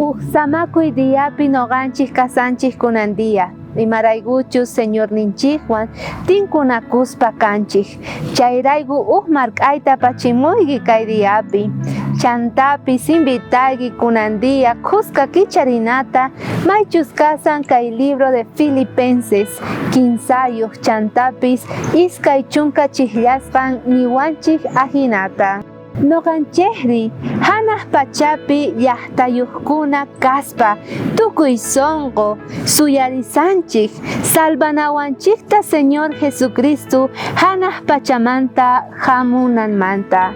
Uj samakuy diapi noqanchej kasanchej kunan día, imaraykuchus Señorninchejwan tinkunakuspa kanchej. Chayrayku uj mark'ayta apachimuyki kay diapi. Chantapis invitayki kunan día khuska kicharinata maychus kasan kay libro de Filipenses kinsayoj chantapis 20 chijllasqan niwanchej ajinata. Noqanchejri janaj pachapi llajtayojkuna kaspa tukuy sonqo suyarisanchej salvanawanchejta Señor Jesucristo janaj pachamanta jamunanmanta.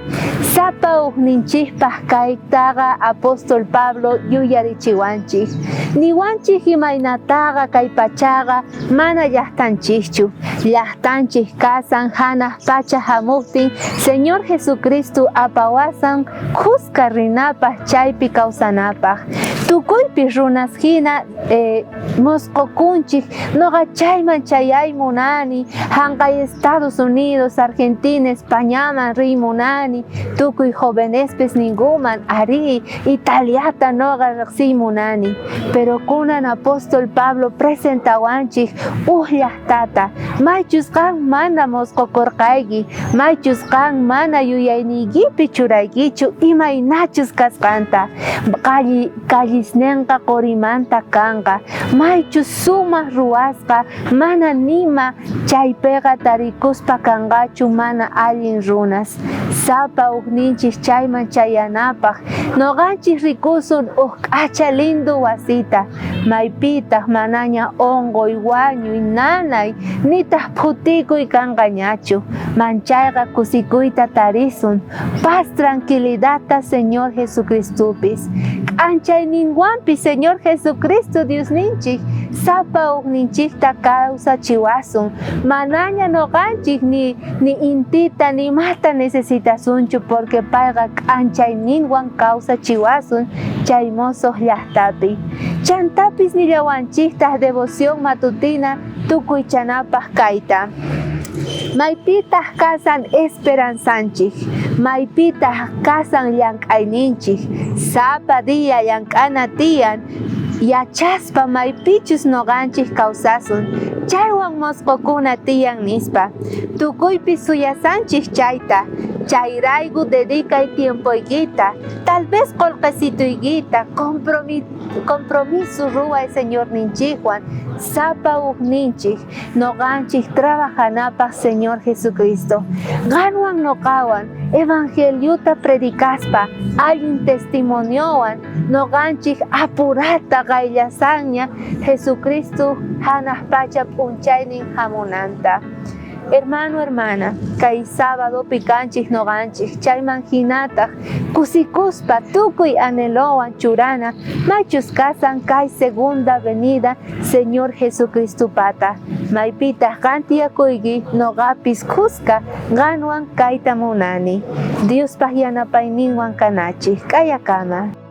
Sapa ujninchejpaj kaytaqa apóstol Pablo yuyarichiwanchej. Niwanchej imaynataqa kay pachaqa mana llajtanchejchu. Llajtanchej kasan janaj pacha jamojtin Señor Jesucristo apawasan khuska rinapaj chaypi kawsanapaj. Tukuypi runas jina mosqokunchej, noqa chayman chayay munani, janqay Estados Unidos, Argentina, Españaman riy munani, tukuy jovenespis ninkuman, arí, Italiata noqa rejsiy munani. Pero kunan apóstol Pablo presentawanchej uj llajtata, maychus qan mana mosqokorqayki, maychus qan mana yuyayniykipi churaykichu imaynachus kasqanta. Callisnenqa qorimanta kanqa, maychus sumaj ruwasqa, mana nima chaypeqa tarikuspa kanqachu mana allin runas. Sapa ujninchej chayman chayanapaj, noqanchej rikusun uj k'acha lindo wasita, maypitaj manaña onqoy, wañuy, nanay, nitaj phutikuy kanqañachu. Manchayqa kusikuyta tarisun, paz tranquilidadta Señor Jesucristopis. K'anchayninwanpis Señor Jesucristo Diosninchej sapa ujninchejta kawsachiwasun, manaña noqanchej ni ni intita ni imata necesitasunchu porque payqa k'anchayninwan kawsachiwasun chay mosoj llajtapi. Chantapis nillawanchejtaj devoción matutina tukuychanapaj kayta. Maypitaj kasan esperanzanchej? Maypitaj kasan llank'ayninchej? Sapa día llank'ana tiyan yachaspa maypichus noqanchej kawsasun, chaywan mosqokuna tiyan nispa. Tukuypi suyasanchej chayta, chayrayku dedicay tiempoykita, tal vez qolqesituykita, compromiso ruway Señorninchejwan, sapa ujninchej noqanchej trabajanapaj Señor Jesucristo. Qanwan noqawan evangeliota predicaspa allin testimoniowan noqanchej apurata qayllasanña Jesucristo janaj pacha p'unchaynin jamunanta. Hermano, hermana, kay sabadopi kanchej noqanchej, chayman jinataj kusikuspa tukuy anhelowan churana maychus kasan kay segunda venida Señor Jesucristopata. Maypitaj qan tiyakuyki, noqapis khuska qanwan kayta munani. Diospaj yanapayninwan kanachej. K'ayakama.